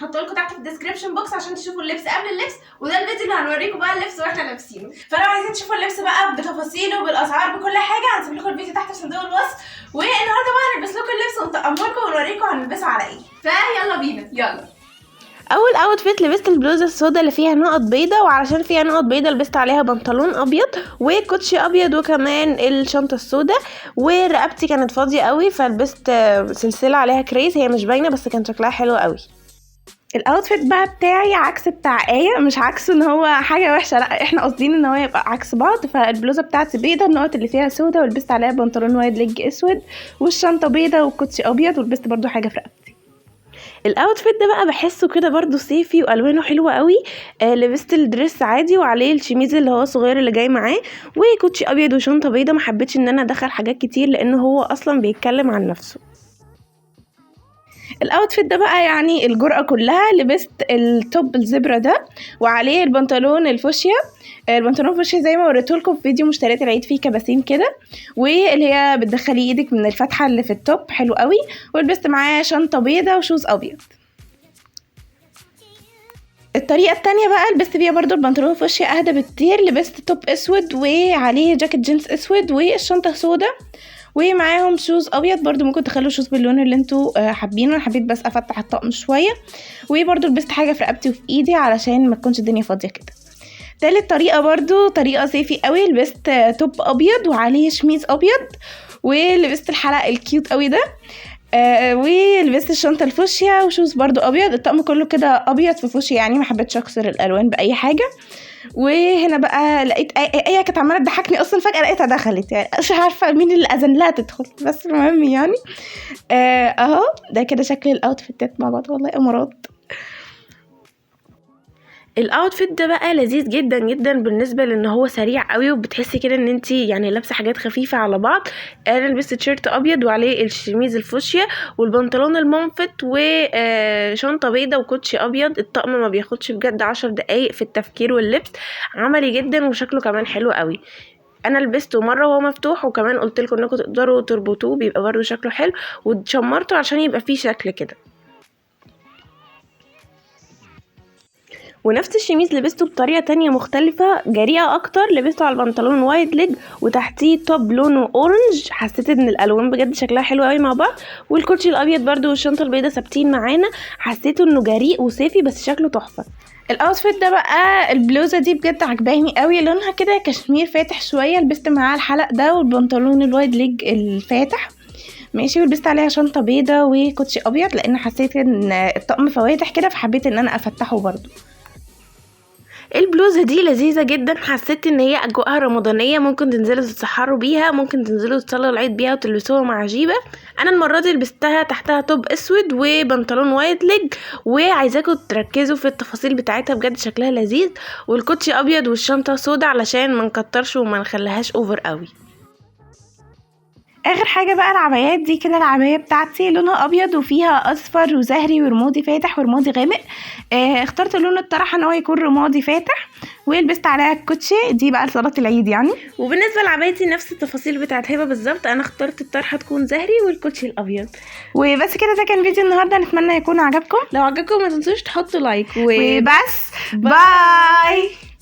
هنحطه لكم تحت في ال description box عشان تشوفوا اللبس قبل اللبس، وده الفيديو اللي هنوريكم بقى اللبس واحنا لابسينه. فلو عايزين تشوفوا اللبس بقى بتفاصيله بالاسعار بكل حاجة هنسيب لكم الفيديو تحت في صندوق الوصف. والنهارده بقى هنلبس لكم اللبس ونطقمه لكم ونوريكم هنلبسه على ايه، فيلا بينا. يلا اول outfit لبست البلوزة السوداء اللي فيها نقط بيضة، وعلشان فيها نقط بيضة لبست عليها بنطلون ابيض وكوتشي ابيض وكمان الشنطة السوداء، ورقبتي كانت فاضية قوي فلبست سلسلة عليها كريز، هي مش باينة بس كان شكلها حلو قوي. ال outfit بقى بتاعي عكس بتاع آية، مش عكسه ان هو حاجة وحشة، لا احنا قاصدين ان هو يبقى عكس بعض. فالبلوزه بتاعتي بيضة، النقط اللي فيها سودة، ولبست عليها بنطلون wide leg اسود، والشنطه بيضة والكوتشي ابيض، ولبست برضو حاجة في رقبتي. ال outfit ده بقى بحسه كده برضو صيفي والوانه حلوة قوي. لبست ال dress عادي وعليه الشميز اللي هو الصغير اللي جاي معاه وكوتشي ابيض وشنطه بيضة. ما حبيتش ان انا ادخل حاجات كتير لان هو اصلا بيتكلم عن نفسه. ال outfit ده بقى يعني الجرأة كلها، لبست ال top ال zebra ده وعليه البنطلون الفوشيا، البنطلون الفوشيا زي ما وريتهولكم في فيديو مشتريات العيد فيه كباسين كده، واللي هي بتدخلي ايدك من الفتحة اللي في ال top، حلو قوي. ولبست معاه شنطة بيضة و shoes ابيض. الطريقة التانية بقى لبست بيها برضو البنطلون الفوشيا اهدى بكتير، لبست top اسود وعليه جاكيت جينز اسود والشنطة سودا ومعاهم shoes ابيض، برضو ممكن تخلوا shoes باللون اللي انتوا حابينه، انا حبيت بس افتح الطقم شوية. وبرضو لبست حاجة في رقبتي وفي ايدي علشان ما تكونش الدنيا فاضية كده. تالت طريقه برضو طريقه صيفي قوي، لبست top ابيض وعليه شميز ابيض، ولبست الحلق ال cute قوي ده، ولبست الشنطة الفوشيا و shoes برضو ابيض. الطقم كله كده ابيض في فوشيا، يعني ما حبيتش اكسر الالوان باي حاجة. وهنا بقى لقيت آية كانت عماله تضحكني اصلا، فجاة لقيتها دخلت، يعني مش عارفه مين اللي اذن لها تدخل، بس المهم يعني اهو ده كده شكل ال outfit ات مع بعض. والله امارات. ال outfit ده بقى لذيذ جدا جدا بالنسبة لان هو سريع قوي، وبتحسي كده ان انتي يعني لابسه حاجات خفيفة على بعض. انا لبست تيشيرت ابيض وعليه الشميز الفوشيا والبنطلون ال mom fit وشنطه بيضة وكوتشي ابيض. الطقم ما بياخدش بجد 10 دقايق في التفكير واللبس، عملي جدا وشكله كمان حلو قوي. انا لبسته مرة وهو مفتوح، وكمان قلت لكم انكم تقدروا تربطوه بيبقى برده شكله حلو، وشمرته عشان يبقى فيه شكل كده. ونفس الشميز لبسته بطريقة تانية مختلفة جريئة اكتر، لبسته على البنطلون wide leg وتحتيه top لونه orange. حسيت ان الالوان بجد شكلها حلو قوي مع بعض، والكوتشي الابيض برده والشنطه البيضاء ثابتين معانا. حسيته انه جريء وصيفي بس شكله تحفة. ال outfit ده بقى البلوزة دي بجد عجباني قوي، لونها كده كشمير فاتح شوية، لبست معاها الحلق ده والبنطلون ال wide leg الفاتح ماشي، ولبست عليها شنطه بيضة وكوتشي ابيض لان حسيت ان الطقم فواتح كده فحبيت ان انا افتحه برده. البلوزة دي لذيذة جدا، حسيت ان هي اجواءها رمضانيه، ممكن تنزلوا تتسحروا بيها، ممكن تنزلوا تصلوا العيد بيها وتلبسوها مع جيبه. انا المرة دي لبستها تحتها top اسود وبنطلون wide leg، وعايزاكم تركزوا في التفاصيل بتاعتها بجد شكلها لذيذ. والكوتشي ابيض والشنطه سودا علشان ما نكترش وما نخليهاش over قوي. اخر حاجة بقى العبايات دي كده، العباية بتاعتي لونها ابيض وفيها اصفر وزهري ورمادي فاتح ورمادي غامق. اخترت لون الطرحة ان هو يكون رمادي فاتح، ولبست عليها الكوتشي دي بقى لصلاة العيد يعني. وبالنسبة لعبايتي نفس التفاصيل بتاعت هبه بالظبط، انا اخترت الطرحة تكون زهري والكوتشي الابيض. وبس كده، ده كان فيديو النهارده، نتمنى يكون عجبكم. لو عجبكم ما تنسوش تحطوا like وبس، bye.